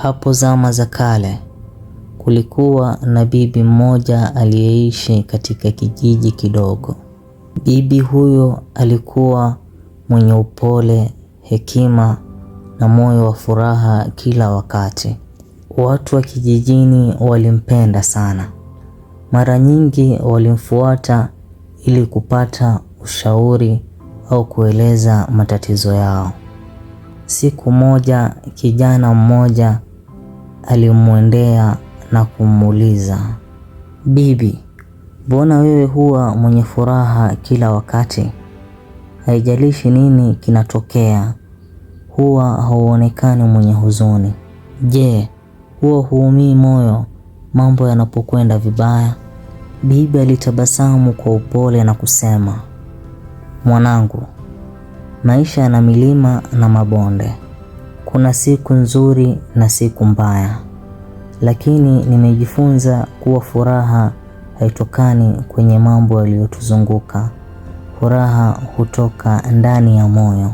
Hapo zama za kale kulikuwa na bibi mmoja aliyeishi katika kijiji kidogo. Bibi huyo alikuwa mwenye upole, hekima na moyo wa furaha kila wakati. Watu wa kijijini walimpenda sana. Mara nyingi walimfuata ili kupata ushauri au kueleza matatizo yao. Siku moja kijana mmoja alimwendea na kumuuliza, "Bibi, mbona wewe huwa mwenye furaha kila wakati? Haijalishi nini kinatokea, huwa hauonekani mwenye huzuni. Je, huwa huumii moyo mambo yanapokwenda vibaya?" Bibi alitabasamu kwa upole na kusema, "Mwanangu, maisha yana milima na mabonde. Kuna siku nzuri na siku mbaya, lakini nimejifunza kuwa furaha haitokani kwenye mambo yaliyotuzunguka. Furaha hutoka ndani ya moyo."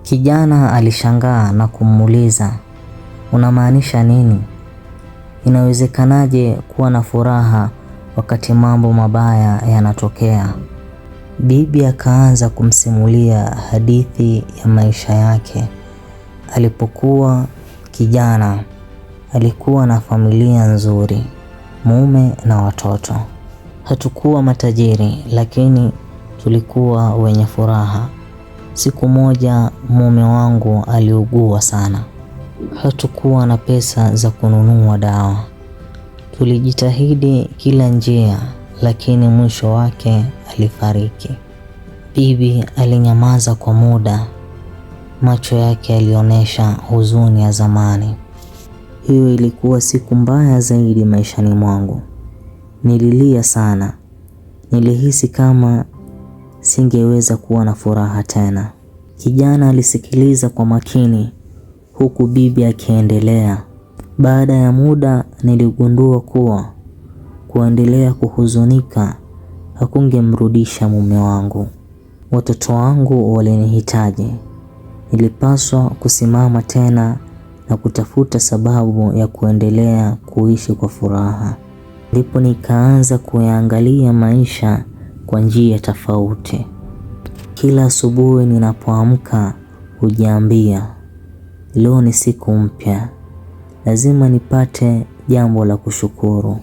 Kijana alishangaa na kumuuliza, "Unamaanisha nini? Inawezekanaje kuwa na furaha wakati mambo mabaya yanatokea?" Bibi akaanza kumsimulia hadithi ya maisha yake. Alipokuwa kijana, alikuwa na familia nzuri, mume na watoto. Hatukuwa matajiri, lakini tulikuwa wenye furaha. Siku moja mume wangu aliugua sana. Hatukuwa na pesa za kununua dawa. Tulijitahidi kila njia, lakini mwisho wake alifariki. Bibi alinyamaza kwa muda. Macho yake yalionyesha huzuni ya zamani. Hiyo ilikuwa siku mbaya zaidi maishani mwangu. Nililia sana. Nilihisi kama singeweza kuwa na furaha tena. Kijana alisikiliza kwa makini huku bibi akiendelea. Baada ya muda niligundua kuwa kuendelea kuhuzunika hakungemrudisha mume wangu. Watoto wangu walinihitaji. Nilipaswa kusimama tena na kutafuta sababu ya kuendelea kuishi kwa furaha. Ndipo nikaanza kuyaangalia maisha kwa njia tofauti. Kila asubuhi ninapoamka hujiambia, leo ni siku mpya, lazima nipate jambo la kushukuru.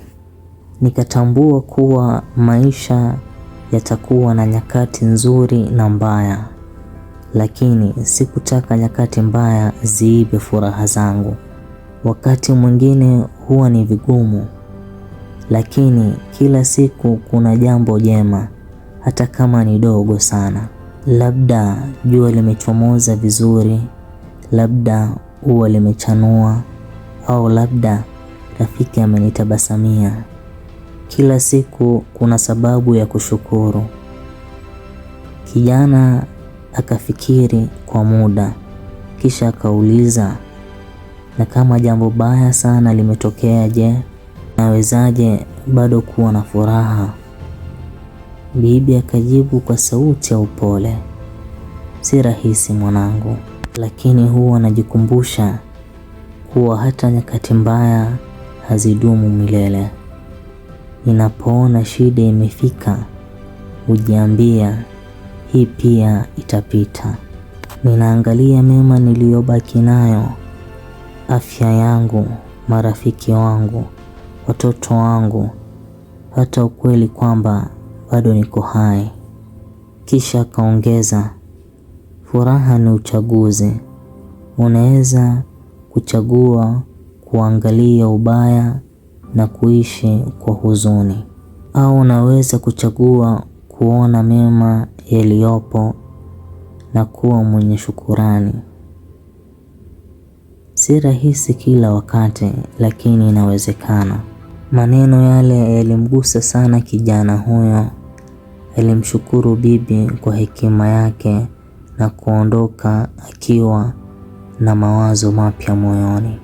Nikatambua kuwa maisha yatakuwa na nyakati nzuri na mbaya, lakini sikutaka nyakati mbaya ziibe furaha zangu. Wakati mwingine huwa ni vigumu, lakini kila siku kuna jambo jema, hata kama ni dogo sana. Labda jua limechomoza vizuri, labda ua limechanua, au labda rafiki amenitabasamia. Kila siku kuna sababu ya kushukuru. Kijana akafikiri kwa muda, kisha akauliza, na kama jambo baya sana limetokea, je, nawezaje bado kuwa na furaha? Bibi akajibu kwa sauti ya upole, si rahisi mwanangu, lakini huwa najikumbusha kuwa hata nyakati mbaya hazidumu milele. Ninapoona shida imefika, hujiambia hii pia itapita. Ninaangalia mema niliyobaki nayo, afya yangu, marafiki wangu, watoto wangu, hata ukweli kwamba bado niko hai. Kisha akaongeza, furaha ni uchaguzi. Unaweza kuchagua kuangalia ubaya na kuishi kwa huzuni, au unaweza kuchagua kuona mema yaliyopo na kuwa mwenye shukurani. Si rahisi kila wakati, lakini inawezekana. Maneno yale yalimgusa sana kijana huyo. Alimshukuru bibi kwa hekima yake na kuondoka akiwa na mawazo mapya moyoni.